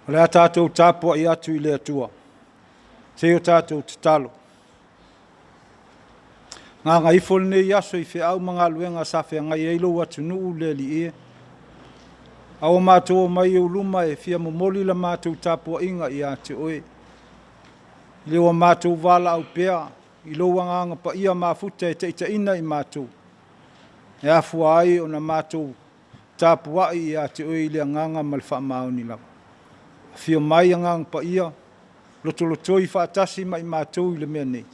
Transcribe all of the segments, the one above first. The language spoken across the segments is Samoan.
O le a tatou tapuai atu i le Atua, se i o tatou tatalo. Gagaifo lenei aso i feau ma galuega sa feagai ai lou atunuu le Alii e. A ua matou omai i ou luma e fia momoli la matou tapuaiga ia te oe. I le ua matou valaau pea i lou Agaga Paia mafuta e taitaiina i matou, e afua ai ona matou tapuai ia te oe i le agaga ma le faamaoni lava. Afio mai Agaga Paia, lotolotoi faatasi ma i matou i le mea nei,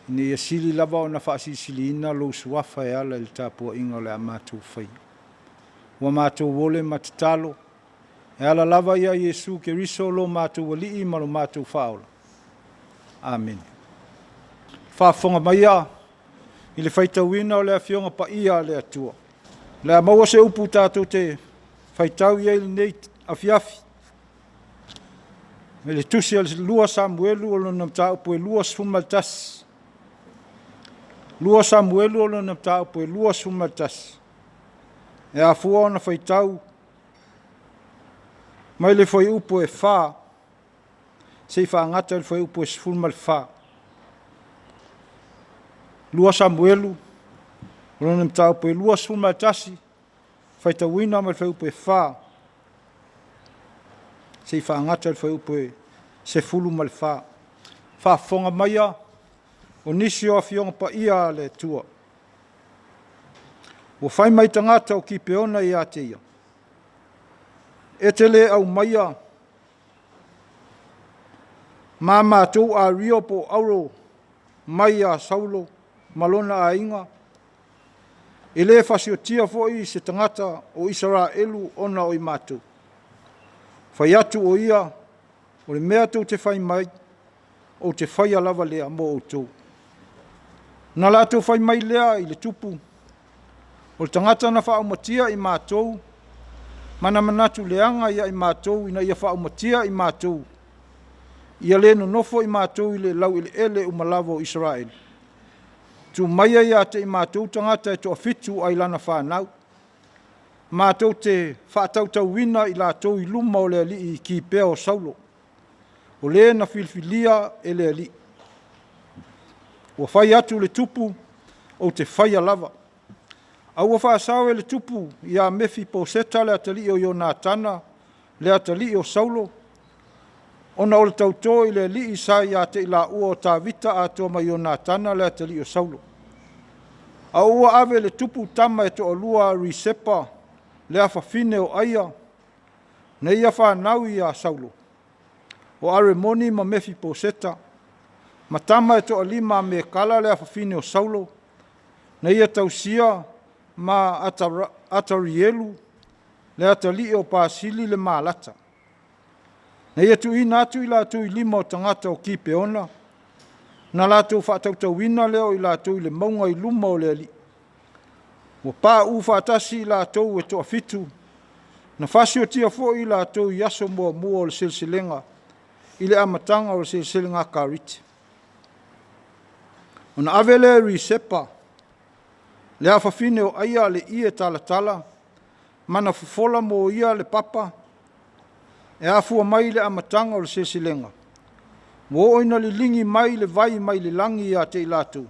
ina ia sili lava ona faasilisiliina lou suafa e ala i le tapuaiga o le a matou faia. Ua matou ole ma tatalo, e ala lava ia Iesu Keriso lo matou Alii ma lo matou Faaola. Amene. Faafofoga maia i le faitauina o le Afioga Paia a le Atua. O le a maua se upu tatou te faitau i ai i lenei afiafi. I le tusi a le 2 Samuelu o lona mataupu e 21. 2 Samuelu o lona mataupu e 21. E afua ona faitau mai le fuaiupu e 4 seia faagata i le fuaiupu e 14. 2 Samuelu, o lona mataupu e 21, faitauina mai le fuaiupu e 4 seia faagata i le fuaiupu e 14. Faafofoga maia o nisi o Afioga Paia a le Atua. Ua fai mai tagata o Kipeona ia te ia, E te le aumaia ma matou ario po o auro mai iā Saulo ma lona aiga, e le fasiotia foi se tagata o Isaraelu ona o i matou. Fai atu o ia, o le mea tou te fai mai, ou te faia lava lea mo outou. Na latou fai mai lea i le tupu, o le tagata na faaumatia i matou, ma na manatu leaga ia i matou ina ia faaumatia i matou, ia le nonofo i matou i le laueleele uma lava o Isaraelu. Tuu maia ia te i matou tagata e toafitu ai lana fanau, matou te faatautauina i latou i luma o le alii i Kipea o Saulo, o le na filifilia e le Alii. Ua fai atu le tupu, ou te faia lava. A ua faasao e le tupu ia Mefiposeta le atalii o Ionatana le atalii o Saulo, ona o le tauto i le alii sa ia te i laua o Tavita atoa ma Ionatana le atalii o Saulo. A ua ave e le tupu tama e toalua a Risepa le afafine o Aia, na ia fanau ia Saulo, o Aremoni ma Mefiposeta, ma tama e toalima a Mekala le afafine o Saulo, na ia tausia ma Atarielu le atalii o Pasili le Malata. Na ia tuuina atu i latou i lima o tagata o Kipeona, na latou faatautauina lea o i latou i le mauga i luma o le Alii. Ua pauu faatasi i latou e toafitu, na fasiotia foi i latou i aso muamua o le seleselega i le amataga o le seleselega a Karite. Ona ave lea e Risepa le afafine o Aia le ie talatala ma na fofola mo ia le papa e afua mai i le amataga o le seleselega, ua oo ina liligi mai le vai mai le lagi ia te i latou.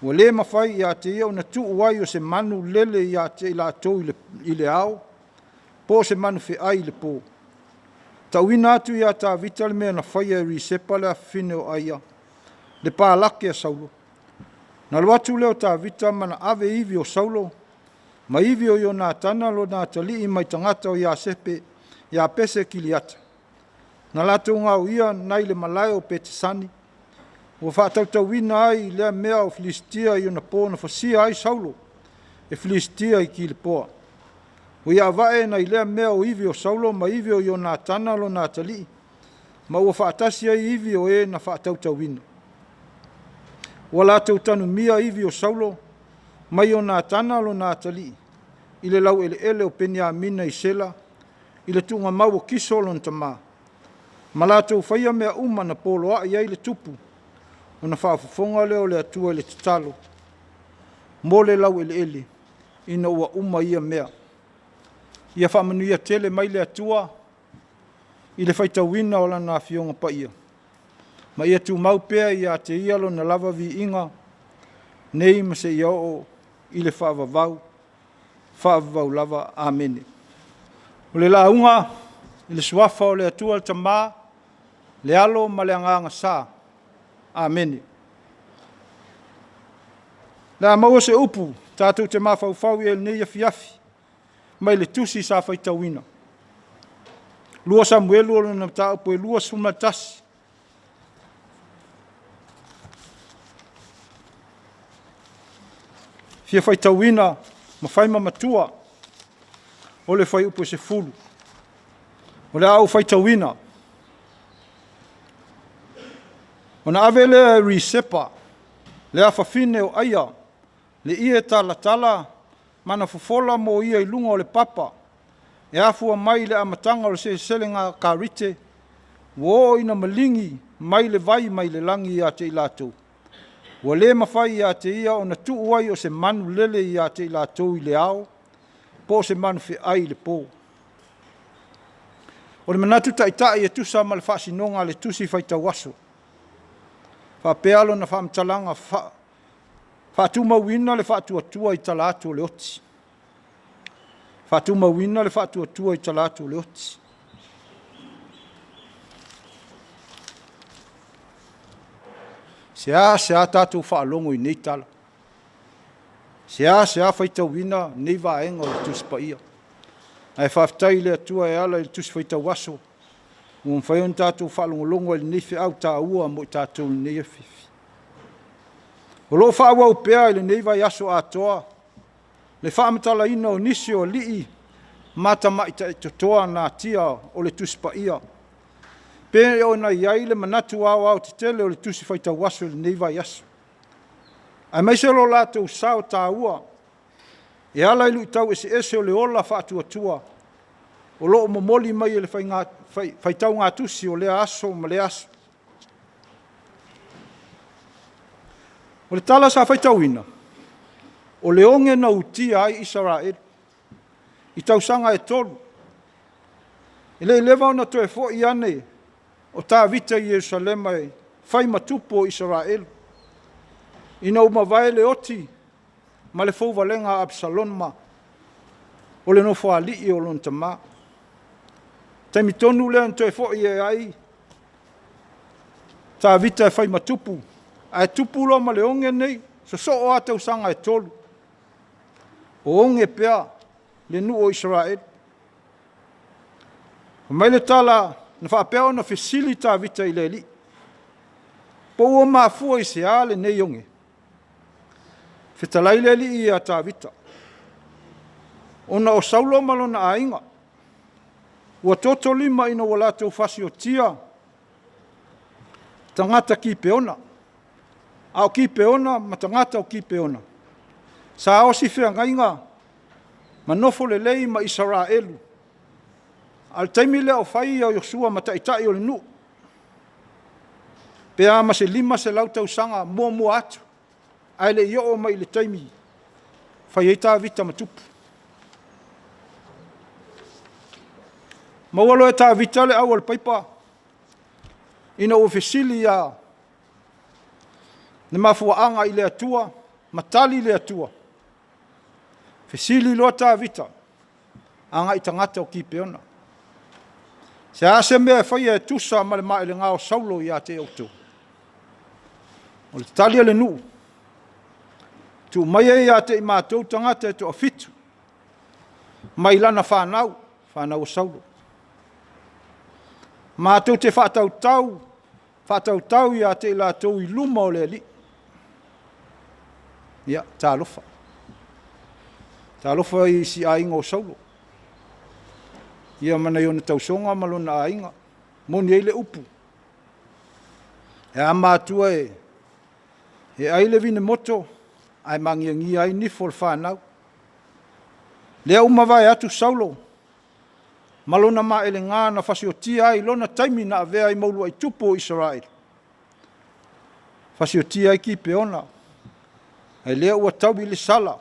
Ua le mafai ia te ia ona tuu ai o se manu lele ia te i latou i le ao, po o se manu feai i le po. Tauina atu ia Tavita le mea na faia e Risepa le afafine o Aia, le palake a Saulo. Na alu atu lea o Tavita ma na ave ivi o Saulo ma ivi o Ionatana lona atalii mai tagata o Iasepe, Iapese Kiliata. Na latou gaoia nai le malae o Petesani, ua faatautauina ai lea mea o Filisitia i ona po na fasia ai Saulo e Filisitia i Kilepoa. Ua ia avae nai lea mea o ivi o Saulo ma ivi o Ionatana lona atalii, ma ua faatasi ai ivi o e na faatautauina. Ua latou tanumia ivi o Saulo ma Ionatana lona atalii i le laueleele o Peniamina i Sela i le tuugamau o Kiso lona tama, ma latou faia mea uma na poloai ai le tupu, ona faafofoga lea o le Atua i le tatalo mo le laueleele ina ua uma ia mea. Ia faamanuia tele mai le Atua. i le faitauina o Lana Afioga Paia, ma ia tumau pea ia te Ia Lona lava viiga, nei ma seia oo i le faavavau, faavavau lava. Amene. O le lauga i le Suafa o le Atua le Tama, le Alo ma le Agaga Sa. Amene. O le a maua se upu tatou te mafaufau i ai i lenei afiafi mai le tusi sa faitauina. 2 Samuelu o lona mataupu e 21. Fia faitauina ma fai ma matua o le fuaiupu e 10. O le a ou faitauina. Ona ave lea e Risepa le afafine o Aia le ie talatala ma na fofola mo ia i luga o le papa e afua mai i le amataga o le seleselega a Karite, ua oo ina maligi mai le vai mai le lagi ia te i latou, ua le mafai ia te ia ona tuu ai o se manulele ia te i latou i le ao, po o se manufeai i le po. O le manatu taitai e tusa ma le faasinoga a le Tusi Faitau Aso, faapea lona faamatalaga faatumauina le faatuatua i talaatu o le oti. Faatumauina le faatuatua i talaatu o le oti. Seasea tatou faalogo i nei tala, seasea faitauina nei vaega o le Tusi Paia, ae faafetai i le Atua e ala i le Tusi Faitau Aso ua mafai ona tatou faalogologo ai i lenei feau taua mo i tatou i lenei afiafi. O lo o faaauau pea i lenei vaiaso atoa le faamatalaina o nisi o alii ma tamaitai totoa natia o le Tusi Paia, pei ona i ai le manatu aoaotetele o le Tusi Faitau Aso i lenei vaiaso, aemaise lo latou sao taua e ala i luitau eseese o le ola faatuatua o lo o momoli mai e le faitaugatusi o lea aso ma lea aso. O le tala sa faitauina, o le oge na utia ai Isaraelu i tausaga e 3, e le i leva ona toe foi ane o Tavita i Ierusalema e fai ma tupu o Isaraelu, ina ua mavae le oti ma le fouvalega a Apesaloma o le nofoalii o lona tama. O le taimi tonu lea na toe foi ai Tavita e fai ma tupu, ae tupu loa ma le oge lenei, sosoo lava tausaga e 3 o oge pea le nuu o Isaraelu. Fai mai le tala na faapea ona fesili Tavita i le Alii, po ua mafua i se a lenei oge? Fetalai le Alii ia Tavita, ona o Saulo ma lona aiga, ua toto lima ina ua latou fasiotia tagata Kipeona, a o Kipeona ma tagata o Kipeona, sa osi feagaiga ma nofo lelei ma Isaraelu, a o le taimi lea o fai Iosefa ma taitai o le nuu, pe a ma se 500 tausaga muamua atu, ae le i oo mai i le taimi fai ai Tavita ma tupu. Maua loa e Tavita le au a le paipa ina ua fesili ia le mafuaaga i le Atua ma tali le Atua, fesili loa Tavita agai i tagata o Kipeona, se a se mea e faia e tusa ma le maelega o Saulo ia te outou? O le tali a le nuu, tuu maia ia te i matou tagata e toafitu mai lana fanau, fanau a Saulo, matou te faatautau ia te i latou i luma o le Alii. Ia, talofa. Talofa i si aiga o Saulo, ia ma nai ona tausoga ma lona aiga. Moni ai le upu, e a matua e ai le vine moto ae magiagia ai nifo o le fanau. Lea ua mavae atu Saulo ma lona maelega na fasiotia ai i lona taimi na avea ai ma uluai tupu o Isaraelu, fasiotia ai Kipeona, a o lea ua taui le sala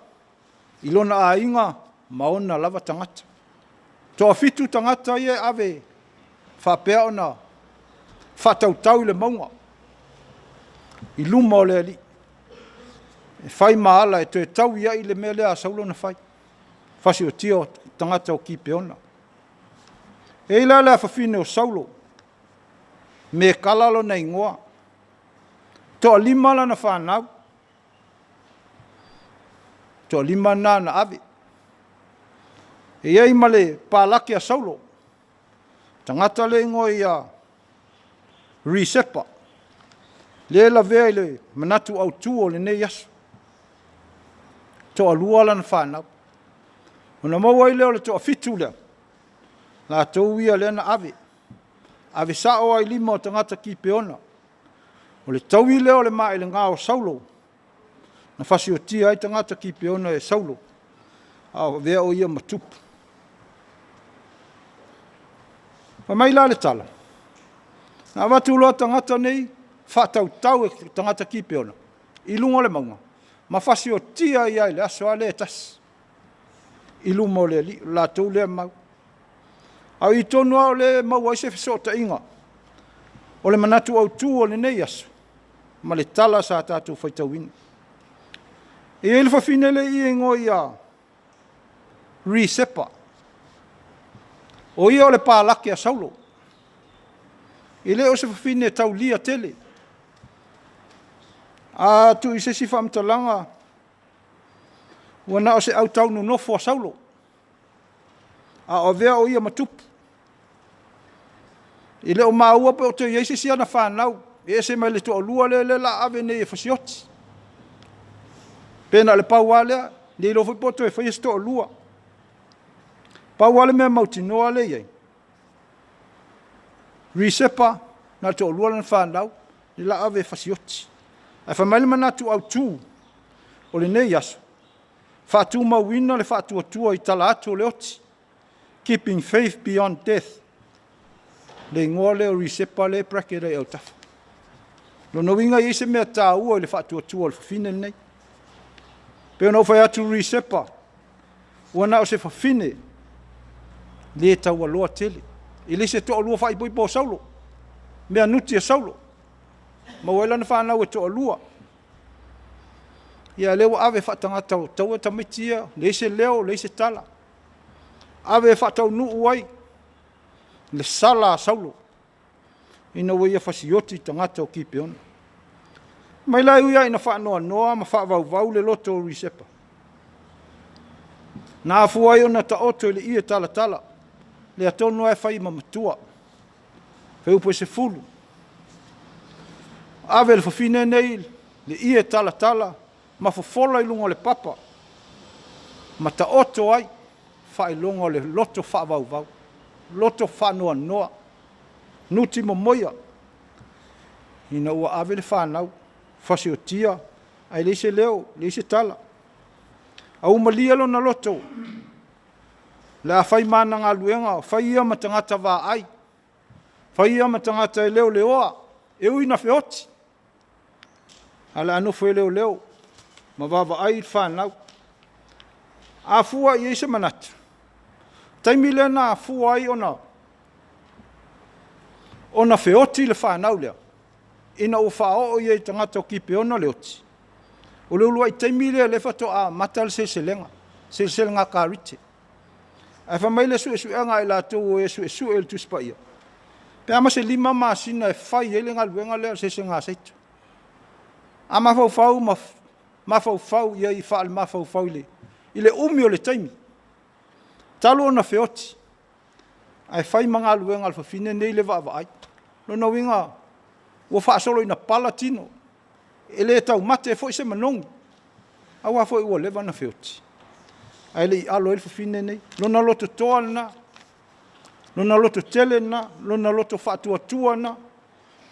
i lona aiga ma ona lava tagata. Toafitu tagata ia e ave e Faapea ona faatautau i le mauga i luma o le Alii, e fai ma ala e toe taui ai le mea lea a Saulo na fai, fasiotia o tagata o Kipeona. E i ai la le afafine o Saulo, Mekala lona igoa, e toa-5 lana fanau, toa-5 lena na ave. E i ai ma le palaki a Saulo, tagata lea e igoa ia Risepa, lea e lavea i le manatu autu o lenei aso. E toa-2 lana fanau, ona maua ai lea o le toafitu lea, latou ia lea na ave, ave sao lava i lima o tagata Kipeona. O le taui lea o le maelega o Saulo na fasiotia ai tagata Kipeona e Saulo a o avea o ia ma tupu. Fai mai la le tala, na avatu loa tagata nei faatautau e tagata Kipeona i luga o le mauga ma fasiotia ai lava i le aso lava lea e tasi i luma o le Alii, o le latou lea mau. A o i tonu lava lea e maua ai se fesootaiga o le manatu autu o lenei aso ma le tala sa tatou faitauina. E i ai le fafine lea e igoa ia Risepa, o ia o le palaki a Saulo. E le o se fafine taulia tele. A tuu i se isi faamatalaga, ua na o se autaunonofo a Saulo, a o avea o ia ma tupu. E le o maua pe o toe i ai se isi ana fanau e ese mai le toalua lea o le a ave nei e fasioti. Pe na o le pau lava lea, le iloa foi pe o toe faia se toalua. Pau lava le mea mautinoa lea e i ai, Risepa na o le toalua lana fanau, o le a ave e fasioti. Ae fai mai le manatu autu o lenei aso, faatumauina le faatuatua i tala atu o le oti, keeping faith beyond death, le igoa lea o Risepa lea e bracket ai i autafa. O lona uiga e i ai se mea taua i le faatuatua o le fafine lenei. E pei ona ou fai atu Risepa, ua na o se fafine le taualoa tele, e le se toalua faaipoipo o Saulo, mea nuti e Saulo, maua ai lana fanau e toalua. Ia a o lea ua ave faatagata tamaiti ia, leai se leo leai se tala, ave e faataunuu ai le sala a Saulo ina ua ia fasioti tagata o Kipeona. Fai mai la e ui lava ina faanoanoa ma faavauvau le loto o Risepa, na afua ai ona taoto i le ie talatala, lea tonu lava e fai ma matua. Fuaiupu 10, ave e le fafine lenei le ie talatala ma fofola i luga o le papa ma taoto ai faailoga o le loto faavauvau, loto faanoanoa, nutimomoia ina ua ave le fanau fasiotia ae leai se leo, leai se tala. A ua malie lona loto, o le a fai ma ana galuega, fai ia ma tagata vaai, fai ia ma tagata e leoleoa, e ui ina feoti, ae o le a nofo e leoleo ma vaavaai le fanau. A fua i ai se manatu, o le taimi lea na afua ai ona feoti le fanau lea, ina ua faaoo i ai e tagata o Kipeona le oti, o le uluai taimi lea o lea faatoa amata le seleselega, seleselega karite. Ae fai mai le suesuega a i latou o e suesue i le Tusi Paia, pe a ma se 5 masina e fai ai le galuega lea o le seleselega a seito. A mafaufau ma mafaufau i ai faalemafaufau i le umi o le taimi talu ona feoti, ae fai ma galuega a le fafine lenei le vaavaai. O lona uiga ua faasolo ina pala tino, e le taumate foi se manogi, aua foi ua leva ona feoti, ae le i alo ai le fafine lenei. Lona lototoa lena, lona lototele lena, lona loto faatuatua lena,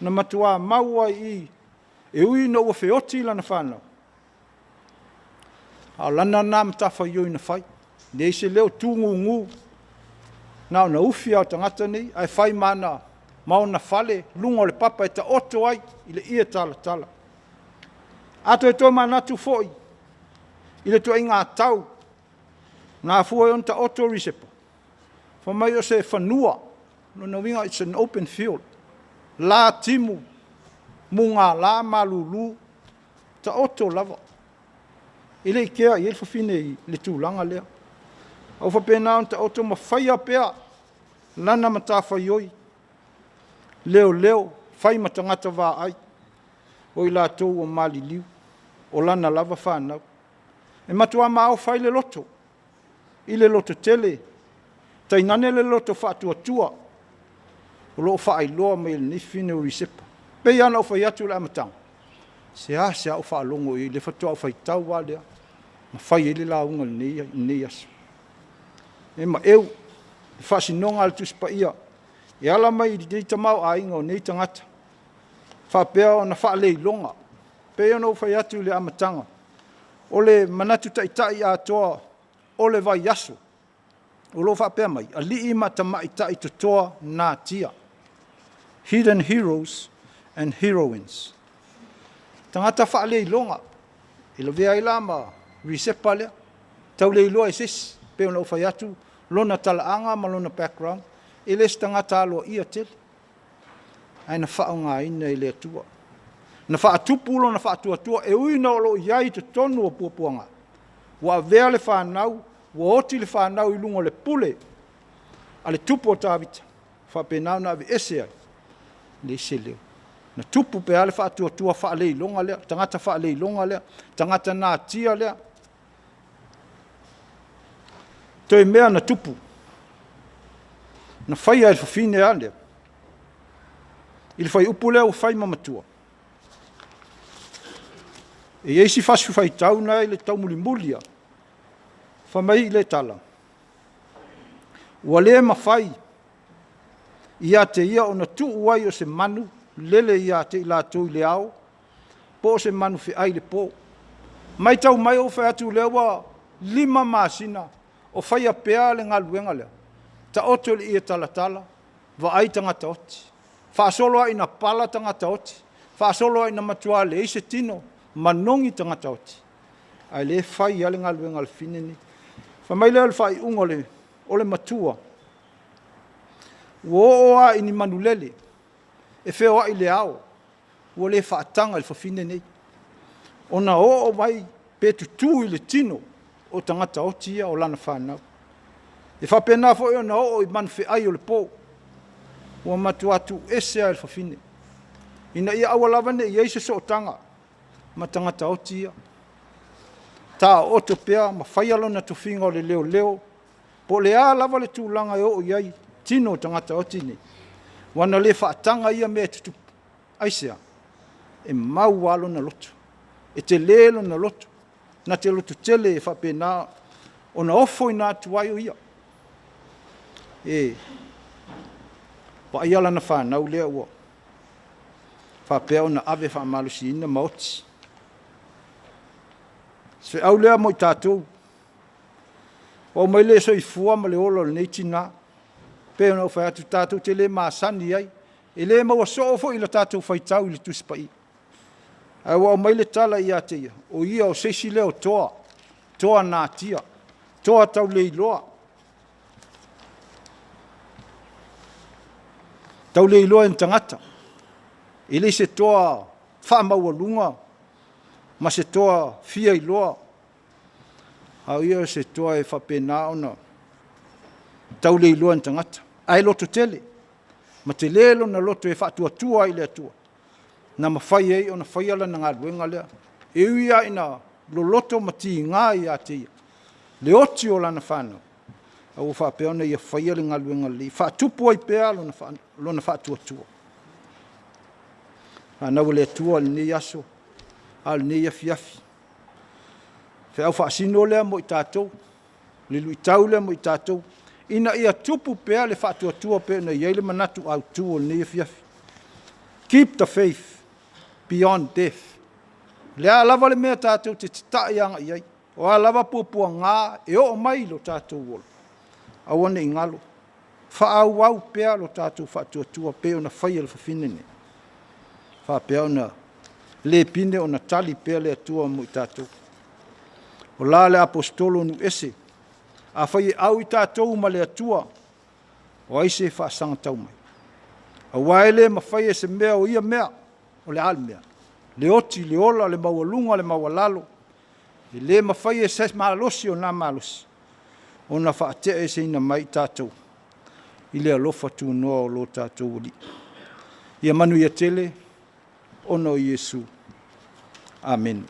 na matua mau lava i i, e ui ina ua feoti lana fanau, a o lana lena matafaioi na fai, leai se leo, tu gugu, na ona ufi lava o tagata nei, ae fai ma ona fale luga o le papa e taoto ai i le ie talatala. A toe tomanatu foi i le ituaiga tau na afua ai ona taoto Risepa, fai mai o se fanua. Lona uiga, it's an open field. La timu, mugala, malulu, taoto lava. E le i kea i ai le fafine i le tulaga lea. A ua faapena ona taoto ma faia pea lana matafaioi, leoleo, fai ma tagata vaai o i latou ua maliliu, o lana lava fanau. E matua maofa ai le loto i le lototele, tainane le loto faatuatua o lo o faailoa mai e lenei fafine o Risepa. E pei lava ona ou fai atu i le amataga, e seasea ou faalogo i ai, o lea faatoa ou faitau lava lea ma fai ai le lauga i lenei aso. E maeu le faasinoga a le Tusi Paia e ala mai i lenei tamaoaiga o nei tagata faapea ona faaleiloga. E pei ona ou fai atu i le amataga, o le manatu taitai atoa o le vaiaso o lo o faapea mai, alii ma tamaitai totoa natia, hidden heroes and heroines. Tagata faaleiloga, e lavea ai la ma Risepa lea, tau le iloa e se isi, pei ona ou fai atu lona talaaga ma lona background, e le o se tagata aloaia tele, ae na faaaogaina e le Atua. Na faatupu lona faatuatua, e ui ina o lo o i ai i totonu o puapuaga, ua avea le fanau, ua oti le fanau i luga o le pule a le tupu o Tavita, faapena ona aveese ai, e leai se leo. Na tupu pea le faatuatua faaleiloga lea, tagata faaleilog lea, tagata natia lea. Toe mea na tupu, na faia e le fafine lava lea i le fuaiupu lea ua fai ma matua. E i ai isi fasi faitau na e i le taumulimuli lava, fai mai le tala, ua le mafai ia te ia ona tuu ai o se manu lele ia te i latou i le ao po o se manu feai i le po. Matau mai ou fai atu o lea ua 5 masina o faia pea le galuega lea, taoto i le ie talatala, vaai tagata oti, faasolo lava ina pala tagata oti, faasolo lava ina matua leai se tino, manogi tagata oti, a o lea e fai lava le galuega a le fafine lenei. Fai mai lea o le faaiuga o le matua, ua oo lava i ni manulele e feoai i le ao, ua le faataga e le fafine lenei ona oo mai pe tutu i le tino o tagata oti ia o lana fanau. E faapena foi ona oo i manu feai o le po, ua matua tuuese lava e le fafine, ina ia aua lava ne i i ai se sootaga ma tagata oti ia, taooto pea ma faia lona tofiga o le leoleo, po o le a lava le tulaga e oo i ai tino o tagata oti nei, aua na le faataga ia mea e tutupu. Aisea? E mau lava lona loto, e tele lona loto, na te lototele e faapena ona ofoina atu ai o ia e vaaia lana fanau lea ua faapea ona ave faamalosiina ma oti. O se feau lea mo i tatou, ua aumai le soifua ma le ola o lenei tina, e pei ona ou fai atu, tatou te le masani ai, e le maua soo foi i le tatou faitau i le Tusi Paia, ae ua aumai le tala ia te ia, o ia o se isi lea o toa, toa natia, toa tauleiloa, tauleiloa e ni tagata, e le se toa faamaualuga ma se toa fiailoa, a o ia o se toa e faapena ona tauleiloa e ni tagata, ae lototele ma tele lona loto e faatuatua ai i le Atua, na mafai ai ona faia lana galuega lea. E ui lava ina loloto ma tiga ia te ia le oti o lana fanau, a ua faapea ona ia faia le galuega lelei e faatupu ai pea lona faatuatua. Fanau a le Atua i lenei aso, a o lenei afiafi, o le feau faasino lea mo i tatou, le luitau lea mo i tatou, ina ia tupu pea le faatuatua pei ona i ai le manatu autu o lenei afiafi, keep the faith beyond death. O le a lava le mea tatou te tatai agai i ai, o a lava puapuaga e oo mai i lo tatou ola, aua ne i galo, faaauau pea lo tatou faatuatua pei ona faia e le fafine lenei, e faapea ona le pine ona tali pea le Atua mo i tatou. O la le Aposetolo nuuese, afai e au i tatou ma le Atua, O ai se faasagatau mai? Aua e le mafai e se mea o ia mea, o le a le mea? Le oti, le ola, le maualuga, le maualalo, e le mafai e se malosi o na malosi ona faateaeseina mai i tatou i le alofa tunoa o lo tatou Alii. Ia manuia tele ona o Iesu. Amene.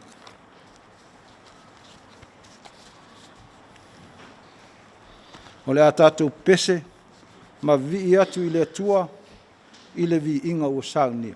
O le a tatou pepese ma vivii atu i le Atua i le viiga ua saunia.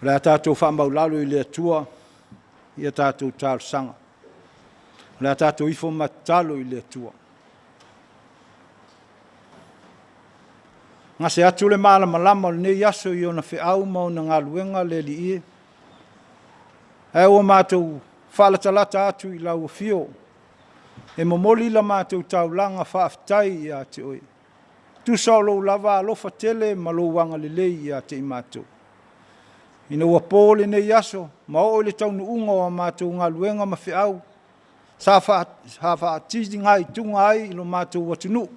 O le a tatou faamaulalo i le Atua i a tatou talosaga. O le a tatou ifo ma tatalo i le Atua. Gase atu le malamalama o lenei aso i ona feau ma ona galuega le Alii e, ae ua matou faalatalata atu i lau afio e momoli la matou taulaga faafetai ia te oe, tusa o lou lava alofa tele ma lou agalelei ia te i matou. Ina ua po lenei aso ma oo i le taunuuga o a matou galuega ma feau sa faatigaituga ai i lo matou atunuu,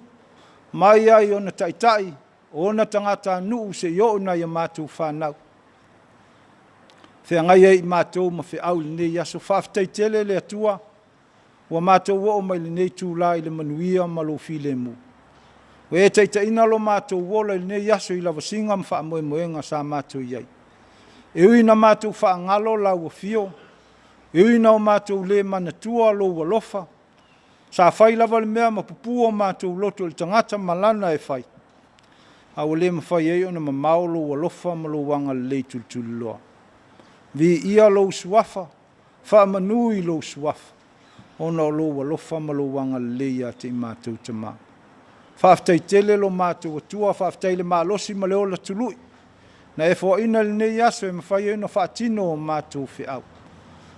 mai lava i ona taitai, o ona tagatanuu seia oo i nai a matou fanau, feagai ai matou ma feau i lenei aso. Faafetai tele le Atua ua matou oo mai i lenei itula i le manuia ma lou filemu. Ua e taitaiina lo matou ola i lenei aso i lavasiga ma faamoemoega sa matou i ai. E ui ina matou faagalo lau afio, e ui ina o matou le manatua lou alofa, sa fai lava le mea ma pupu o matou loto i le tagata ma lana e fai, a ua le mafai ai ona mamao lou alofa ma lou agalelei tulituliloa. Viia lou Suafa, faamanu i lou Suafa, ona o lou alofa ma lou agalelei ia te i matou, Tama. Faafetai tele lo matou Atua, faafetai i le malosi ma le ola tului na e foaina i lenei aso e mafai ai ona faatino a matou feau.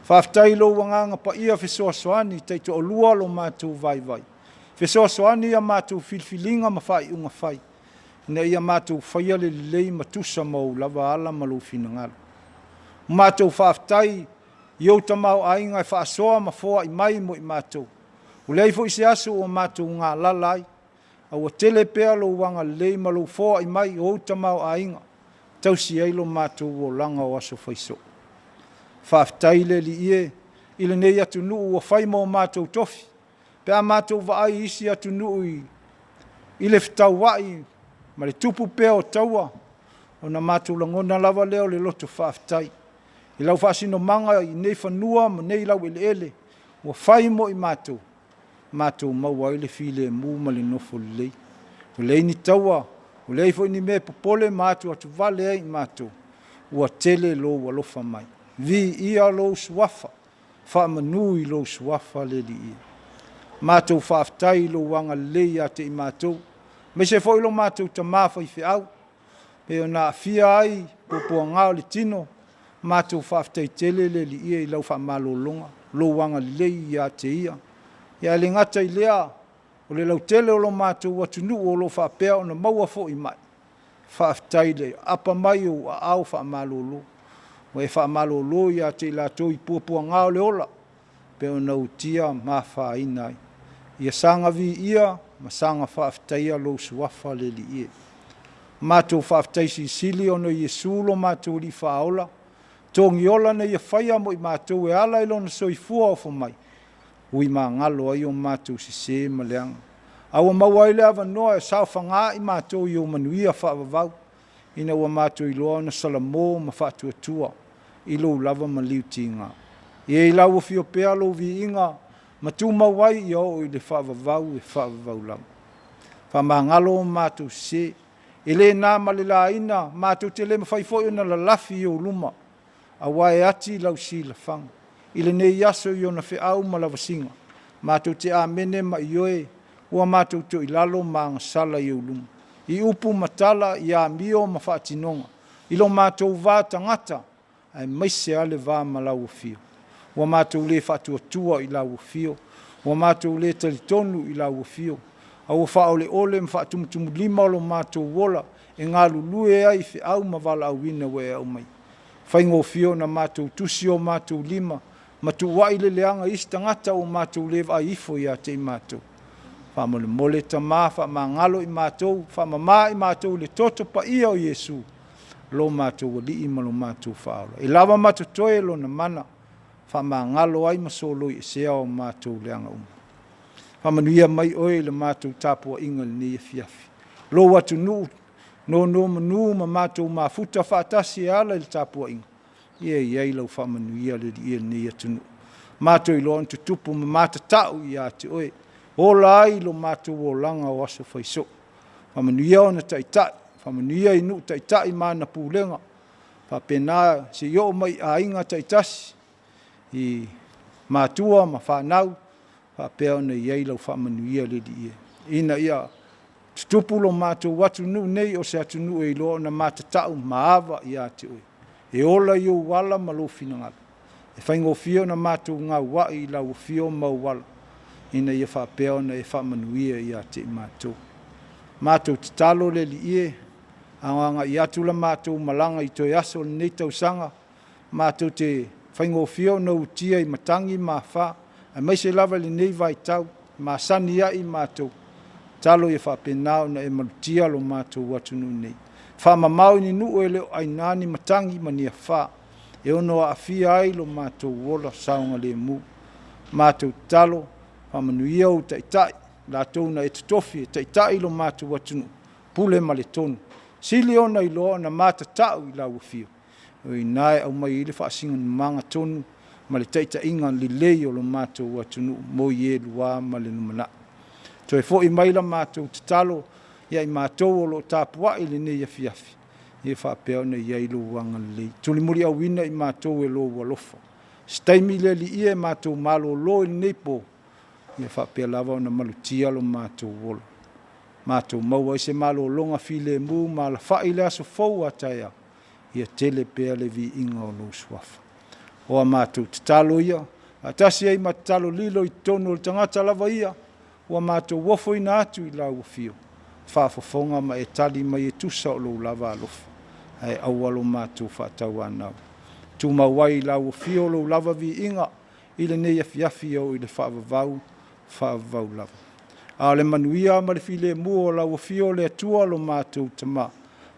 Faafetai i lou Agaga Paia fesoasoani taitoalua lo matou vaivai, fesoasoani i a matou filifiliga ma faaiuga fai, ina ia matou faia le lelei ma tusa ma ou lava ala ma lou finagalo. Ua matou faafetai i ou tamaoaiga e faasoa ma foai mai mo i matou. Ua leai foi se aso ua matou galala ai, a ua tele pea lou agalelei ma lou foai mai o ou tamaoaiga e tausi ai lo matou olaga o aso faisoo. Faafetai le Alii e i lenei atunuu ua fai ma o matou tofi, pe a matou vaai i isi atunuu i le fetauai ma le tupu pea o taua, ona matou lagona lava lea o le loto faafetai i lau faasinomaga i nei fanua ma nei laueleele ua fai mo i matou, matou maua ai le filemu ma le nofo lelei. Ua leai ni taua, ua leai foi ni mea e popole ma atuatuvale ai i matou, ua tele lou alofa mai. Viia lou Suafa, faamanu i lou Suafa le Alii e. Matou faafetai i lou agalelei ia te i matou, aemaise foi lo matou tama faifeau, pei ona aafia ai puapuaga o le tino, matou faafetai tele le Alii e i lau faamalologa, lou agalelei ia te ia. Ae le gata i lea, o le lautele o lo matou atunuu o lo o faapea ona maua foi mai. Faafetai i le aapa mai o ou aao faamalolo, ua e faamalolo ia te i latou i puapuaga o le ola, pei ona utia ma afaina ai. Ia saga viia ma saga faafetaia lou Suafa le Alii e. Matou faafetai silisili ona o Iesu lo matou Alii Faaola, togiola na Ia faia mo i matou e ala i Lona soifua ofo mai, ui magalo ai o matou sese ma leaga, a ua maua ai le avanoa e saofaga i matou i ou manuia faavavau, ina ua matou iloa ona salamo ma faatuatua i lou lava maliu tiga. Ia i lau afio pea lou viiga ma tumau ai ia oo i le faavavau e faavavau lava. Faamagalo o matou sese, e le na ma le laina, matou te le mafai foi ona lalafi i ou luma, aua e ati lau silafaga. I lenei aso i ona feau ma lavasiga, matou te amene ma ioe, ua matou toilalo ma agasala i ou luma, i upu ma tala, i amio ma faatinoga, i lo matou va tagata, aemaise lava le va ma lau Afio. Ua matou le faatuatua i lau Afio, ua matou le talitonu i lau Afio, a ua faaoleole ma faatumutumulima lo matou ola e galulue ai i feau ma valaauina ua e aumaia. E faigofie ona matou tusi o matou lima ma tuuai le leaga i isi tagata ua matou le vaai ifo ia te i matou. Faamolemole Tama, faamagalo i matou, faamama i matou i le toto paia o Iesu, lo matou Alii ma lo matou Faaola. E lava ma totoe Lona mana, faamagalo ai ma soloi esea o matou leaga uma. Faamanuia mai oe i le matou tapuaiga i lenei afiafi. Lou atunuu, nonomanu ma matou mafuta faatasi e ala i le tapuaiga, ia i ai lau faamanuia le Alii e lenei atunuu. Matou iloa ona tutupu ma matatau ia te oe, ola ai lo matou olaga o aso faisoo. Faamanuia ona taitai, faamanuia i nuu taitai ma ana pulega. Faapena se i oo mai i aiga taitasi, i matua ma fanau, faapea ona i ai lau faamanuia le Alii e, ina ia tutupu lo matou atunuu nei o se atunuu e iloa ona matatau ma ava ia te oe, e ola i ou ala ma lou finagalo, e faigofie ona matou gauai i lau afio ma ou ala, ina ia faapea ona e faamanuia ia te i matou. Matou tatalo le Alii e, a o agai atu la matou malaga i toe aso o lenei tausaga, matou te faigofie ona utia i matagi ma afa, aemaise lava i lenei vaitau, masani ai matou, tatalo ia faapena ona e malutia lo matou atunuu nei. Faamamao i ni nuu e le o aina ni matagi ma ni afa, e ono aafia ai lo matou ola saogalemu. Matou tatalo, faamanuia ou taitai, latou na e totofi e taitai lo matou atunuu, pule ma le tonu, sili ona iloa ona matatau i lau afio, o i ina e aumai ai le faasinomaga tonu ma le taitaiga lelei o lo matou atunuu mo i e lua ma le lumanai. Toe foi mai la matou tatalo ia i matou o lo o tapuai i lenei afiafi, ia faapea ona i ai lou agalelei, tulimuliauina i matou e lou alofa. Se taimi le Alii e matou malolo i lenei po, ia faapea lava ona malutia lo matou ola, matou maua ai se malologa filemu ma alafai i le aso fou a taeao, ia tele pea le viiga o lou suafa. O a matou tatalo ia, faatasi ai ma tatalo lilo i totonu o le tagata lava ia, ua matou ofoina atu i lau afio, faafofoga ma e tali mai e tusa o lou lava alofa, ae aua lo matou faatauanau. Tumau ai i lau afio lou lava viiga i lenei afiafi e oo i le faavavau, faavavau lava. A o le manuia ma le filemu o lau afio o le Atua lo matou Tama,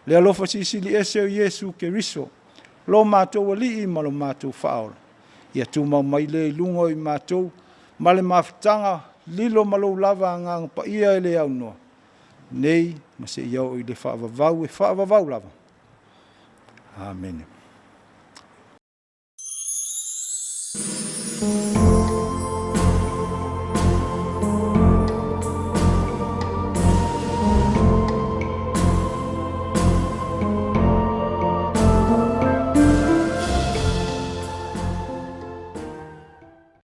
le alofa silisili ese o Iesu Keriso, lo matou Alii ma lo matou Faaola, ia tumau mai lea i luga o i matou ma le mafutaga lilo ma lou lava Agaga Paia e le aunoa, nei ma seia oo i le faavavau e faavavau lava. Amene.